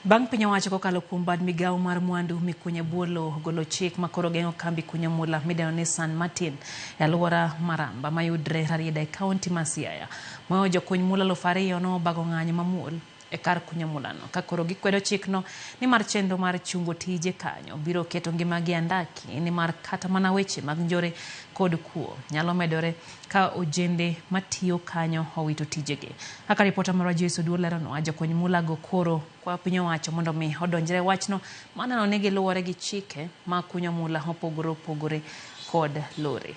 Bang' piny owacho kokalo kuom bad migawo mar mwandu mikunyo e bwo lowo golo chik makoro geng'o kambi kunyo mula midendo ni San Martin e alwora Maramba mayudre Rarieda e kaunti ma Siaya. Moyo jokuny mula 2000 nobago ng'anyo mamuol e kar kunyo mulano ka koro gikwedo chikno nimar chenro mar chungo tije kanyo biro keto ngimagi e andaki nimar kata mana weche mag njore kod kuo nyalo medore ka ojende matiyo kanyo owito tijegi. Kaka ripota marwa Joyce Oduor leronwa, jokuny mulago koro kwayo piny owacho mondo mi odonjre e wachno mar neno ni giluwore gi chike mag kunyo mula mopogore opogore kod lori.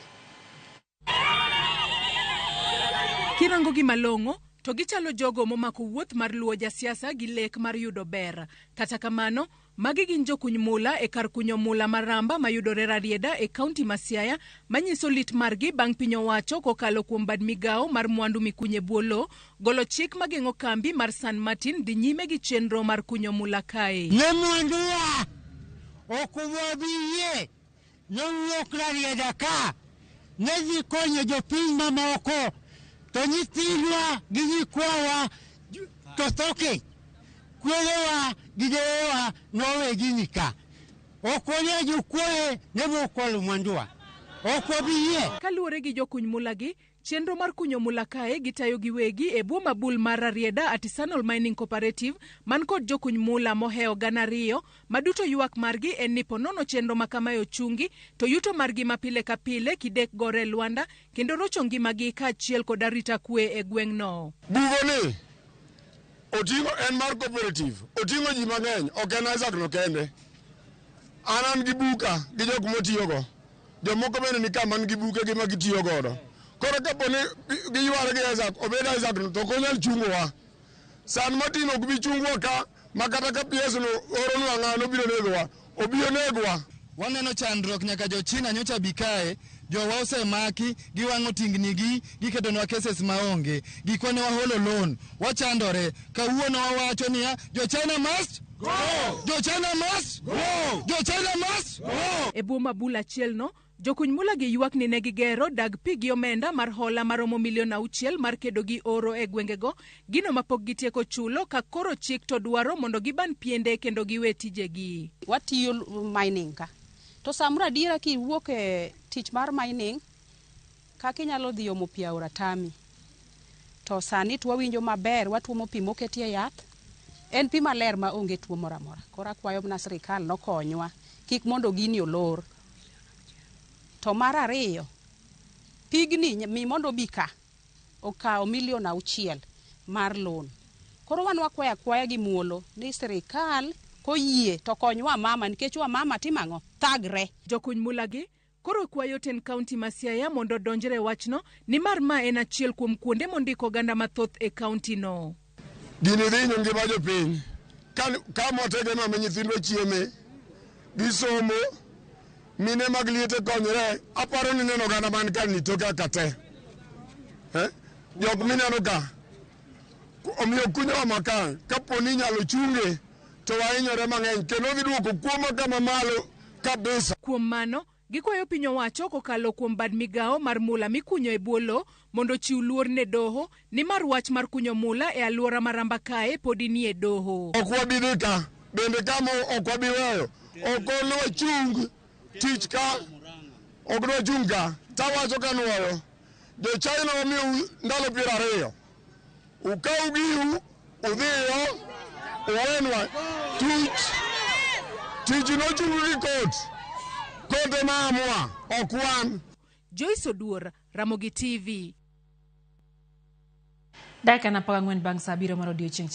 Kirango gi malong'o to gichalo jogo momako wuoth mar luwo jasiasa gi lek mar yudo ber. Kata kamano, magi gin jokuny mula e kar kunyo mula ma Ramba mayudore Rarieda e kaunti ma Siaya manyiso lit margi bang' piny owacho kokalo kuom bad migawo mar mwandu mikunye bwo lowo golo chik mageng'o kambi mar San Martin dhi nyime gi chenro mar kunyo mula kae. Ne mwanduwa ok wabi yie nowuok Rarieda ka ne dhi konyo jopiny mamoko to nyithindwa gi nyikwawa to tho kech. Kwerewa gi deyewa nowe gini ka. Ok wanyal jokuoye ne bokwalo mwanduwa. Ok wabi yie. Kaluwore gi jokuny mulagi, Chenro mar kunyo mula kae gitayo giwegi e bwo mabul mar Rarieda Artisanal Mining Cooperative man kod jokuny mula mohewo 2,000 ma duto ywak margi en ni ponono chenro ma kamae ochungi to yuto margi ma pile ka pile kidek gore e lwanda kendo rocho ngimagi kaachiel kod arita kwe e gweng'no. Bugo ni oting'o en mar cooperative, oting'o ji mang'eny, ok en Isaac no kende. An an gi buka gi jok motiyogo. Jomoko bende ni ka man gi bukegi ma gitiyo godo. Koro kapo ni giyware gi Isaac, obed Isaac no, to ok onyal chungowa. San Martin ok bi chungwa ka, ma kata ka PS no oronwa ng'ano obiro negowa, obi onegwa. Waneno chandruok nyaka jo China nyocha bi kae, jowa osemaki, giwang'o tingni gi, giketonwa cases maonge. Gikwa ne waholo loan, wachandore. Kawuono wawacho niya, jo China must go! Jo China must go! Jo China must go! E bwo mabul achielno, jokuny mula gi ywak ni ne gigero dag pi gi omenda mar hola maromo milion auchiel mar kedo gi oro e gwengego, gino mapok gitieko chulo ka koro chik to dwaro mondo giban piende kendo giwe tijegi. Watiyo mining ka to samoro adiera kiwuok e tich mar mining kaka inyalo dhi omo pi aora tami. To sani to wawinjo maber, watuomo pi moketie yath. En pi maler ma onge tuo moro amora. Koro akwayo mana sirikal nokonywa kik mondo gini olor. To mar ariyo, pigni mi mondo obi ka okawo milion auchiel mar loan. Koro wan wakwayo akwaya gi muolo ni sirikal koyie to kony wamama nikech wamama timo ang'o? Thagre. Jokuny mulagi Koro kwayo tend kaunti ma Siaya mondo odonjre e wachno nimar ma en achiel kuom kuonde mondiko oganda mathoth e kaunti no. Gini dhi hinyo ngima jopiny. Ka mwategemeo ma nyithindwa chieme, gisomo, mine mag liete konyre, aparo ni neno oganda man ka ni toke ka te. Eh? Jok mineno ka. Omiyo kunyowa ma ka, kapo ni inyalo chunge, to wahinyore mang'eny kendo odhi duoko kuo ma kama malo kabisa. Kuom mano, gikwayo piny owacho kokalo kuom bad migawo mar mula mikunyo e bwo lowo mondo ochiw luor ne doho nimar wach mar kunyo mula e alwora ma Ramba kae podi nie doho. Ok wabi dhi ka, bende kama ok wabi weyo, ok nwachung tich ka, ok nwachung ka. Tawacho kanuoyo, jo China wamiyou ndalo 20. Ukaw giu udhiyo uwenwa tich. Tich nochung gi kot. Kot ema amua, ok wan. Joyce Oduor, Ramogi TV. Dakika 14 bang' saa abiriyo mar odiochieng'